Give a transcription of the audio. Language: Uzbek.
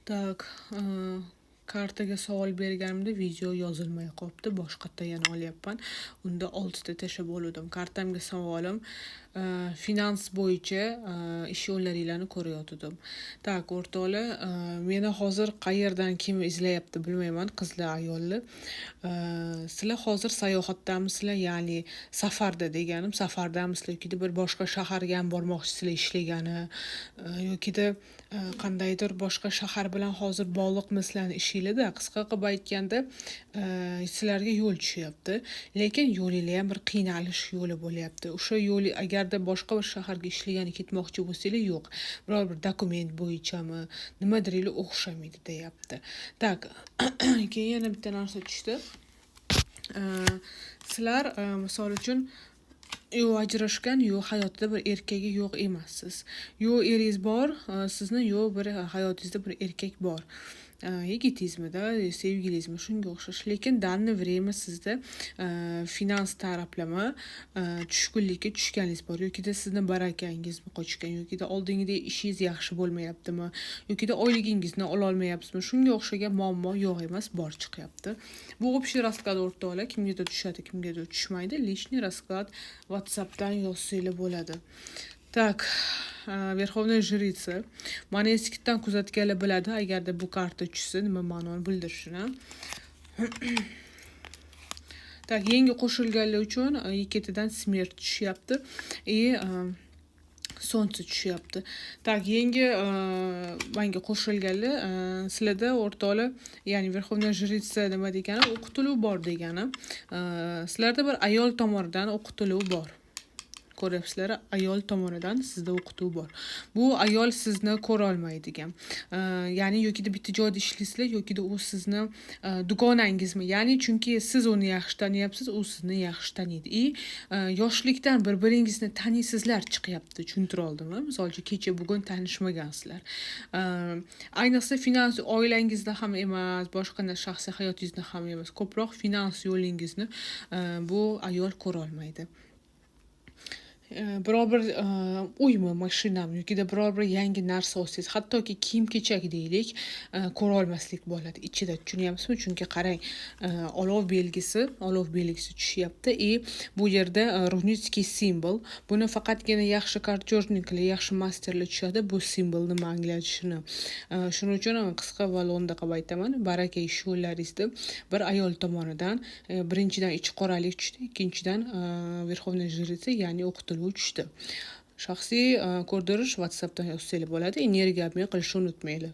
Так, kartaga savol berganimda video yozilmay qolibdi. Boshqatdan yana olyapman. Unda oltita tashlab oluvdim. Kartamga savolim finans bo'yicha ish yo'llaringlarni ko'rayotgandim. Так, o'rtoqlar, meni hozir qayerdan kim izlayapti bilmayman, qizlar, ayollar. Sizlar hozir sayohatdamisizlar, ya'ni safarda deganim, safardamisizlar yokida bir boshqa shaharga ham bormoqchisizlar ishlagani, yokida qandaydir boshqa shahar bilan hozir bog'liqmisizlarni ishinglarda. Qisqa qilib aytganda, sizlarga yo'l tushyapti, lekin yo'linglar ham bir qiynalish yo'li bo'lyapti. O'sha yo'l agarda boshqa bir shaharga ishlagani ketmoqchi bo'lsanglar, yo'q, biror bir dokument bo'yichami, nimadirlar o'xshamaydi deyapti. Так, keyin yana bitta narsa tushdi. Sizlar, misol uchun, yo ajrashgan, yo hayotida bir erkagi yo'q emassiz, yo eringiz bor sizni, yo bir hayotingizda bir erkak bor, yigitingizmida, sevgilingizmi, shunga o'xshash. Lekin данный время sizda finans taraflama tushkunlikka tushganingiz bor, yokida sizni barakangizmi qochgan, yokida oldingidek ishingiz yaxshi bo'lmayaptimi, yokida oyligingizni ololmayapsizmi, shunga o'xshagan muammo yo'q emas, bor chiqyapti. Bu общий расклад, o'rtoqlar, kimgadir tushadi, kimgadir tushmaydi. Личный расклад WhatsAppdan yozsanglar bo'ladi. Так, верховная жрица. Mani eskidan kuzatganlar biladi, agarda bu karta tushsa, nima ma'noni bildirishini. Так, yangi qo'shilganlar uchun ikkitadan смерть tushyapti и солнце tushyapti. Так, yangi manga qo'shilganlar, sizlarda, o'rtoqlar, ya'ni верховная жрица nima degani? O'qitiluv bor degani. Sizlarda bir ayol tomonidan o'qitiluv bor. Ko'ryapsizlar, ayol tomonidan sizda o'qituv bor. Bu ayol sizni ko'rolmaydigan, ya'ni yokida bitta joyda ishlaysizlar, yokida u sizni dugonangizmi, ya'ni chunki siz uni yaxshi taniyapsiz, u sizni yaxshi taniydi и yoshlikdan bir biringizni taniysizlar chiqyapti. Tushuntira oldimmi? Misol uchun, kecha bugun tanishmagansizlar. Ayniqsa finans oilangizda ham emas, boshqa shaxsiy hayotingizda ham emas, ko'proq finans yo'lingizni bu ayol ko'rolmaydi. Biror bir uymi, mashinami yokida biror bir yangi narsa olsangiz, hattoki kiyim kechak deylik, ko'rolmaslik bo'ladi ichida, tushunyapsizmi? Chunki qarang, olov belgisi tushyapti и bu yerda рунический simvol. Buni faqatgina yaxshi картёжник lar, yaxshi masterlar tushadi bu simvol nima anglatishini. Shuning uchun qisqa va lo'nda qilib aytaman, baraka ish yo'llaringizda bir ayol tomonidan birinchidan ichi qoralik tushdi, ikkinchidan верховная жрица, ya'ni o'qitiluv tushdi. Shaxsiy ko'rdirish WhatsAppdan yozsanglar bo'ladi. Energiya обмен qilishni unutmanglar.